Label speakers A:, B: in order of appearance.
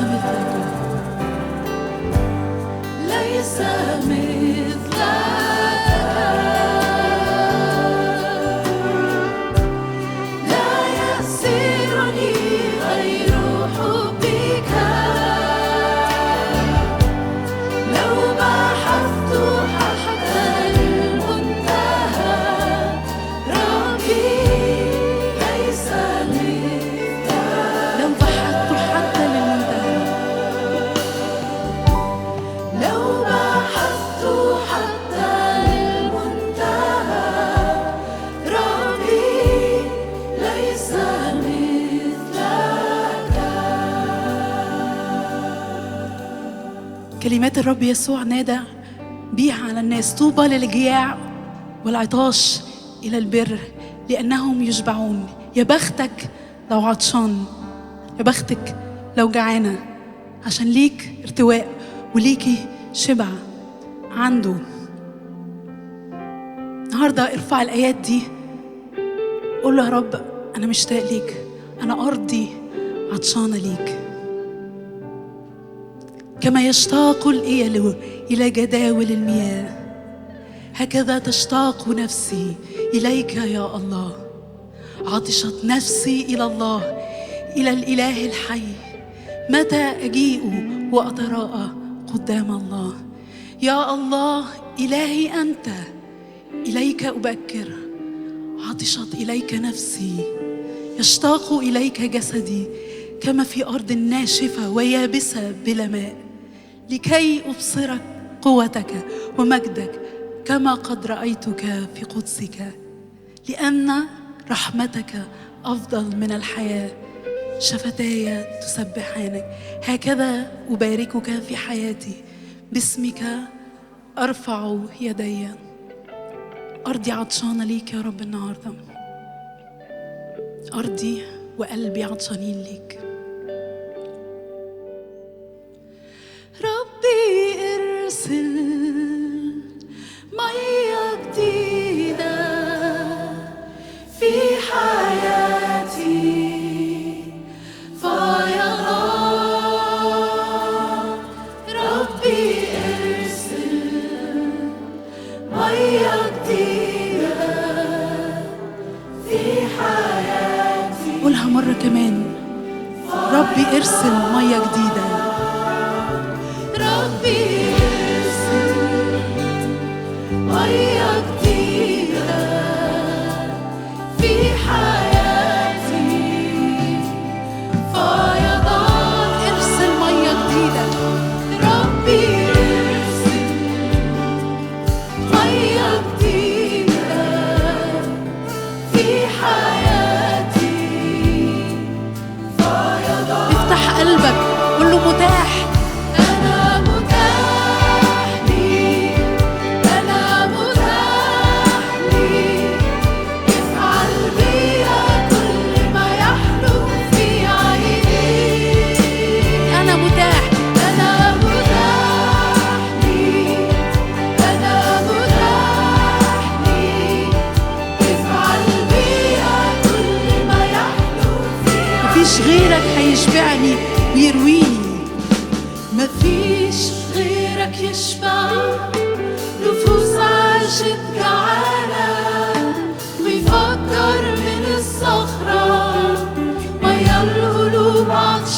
A: مثلك،
B: ليس مثلك، لا يأسرني غير حبك، لو بحثت حتى المنتهى ربي ليس مثلك.
A: لو بحثت حتى للمنتهى،
B: لو بحثت حتى المنتهى ربي ليس مثلك.
A: كلمات الرب يسوع نادى بيها على الناس: طوبى للجياع والعطاش إلى البر لأنهم يشبعون. يا بختك لو عطشان، يا بختك لو جعانة، عشان ليك ارتواء وليكي شبع عنده. النهاردة ارفع الآيات دي، قول له يا رب أنا مشتاق ليك، أنا أرضي عطشانة ليك. كما يشتاق الإيل إلى جداول المياه، هكذا تشتاق نفسي إليك يا الله. عطشت نفسي إلى الله، إلى الإله الحي. متى أجيء وأتراءى قدام الله؟ يا الله إلهي أنت، إليك أبكر. عطشت إليك نفسي، يشتاق إليك جسدي، كما في أرض ناشفة ويابسة بلا ماء، لكي أبصرك قوتك ومجدك كما قد رأيتك في قدسك. لأن رحمتك أفضل من الحياة، شفتاي تسبحانك. هكذا أباركك في حياتي، باسمك أرفع يدي. أرضي عطشانة ليك يا رب النهاردة، أرضي وقلبي عطشانين ليك.
B: ربي ارسل مية جديدة في حياتي فيضان. ربي ارسل مية جديدة في حياتي.
A: قولها مرة كمان: ربي ارسل مية جديدة.
B: ربي ارسل مية جديدة في حياتي فيضان.
A: ارسل مية جديدة.
B: ربي ارسل مية جديدة في حياتي فيضان.
A: افتح قلبك قول له متاح.
B: أنا متاح ليك، أنا متاح ليك، افعل بيا كل ما يحلو في عينيك.
A: أنا متاح،
B: أنا متاح ليك، أنا متاح ليك، افعل بيا كل ما يحلو في عينيك.
A: مفيش غيرك هيشبعني ويرويني.
B: مفيش غيرك يشبع نفوس عاشت جعانة، ويفكر من الصخرة مية القلوب عطشانة.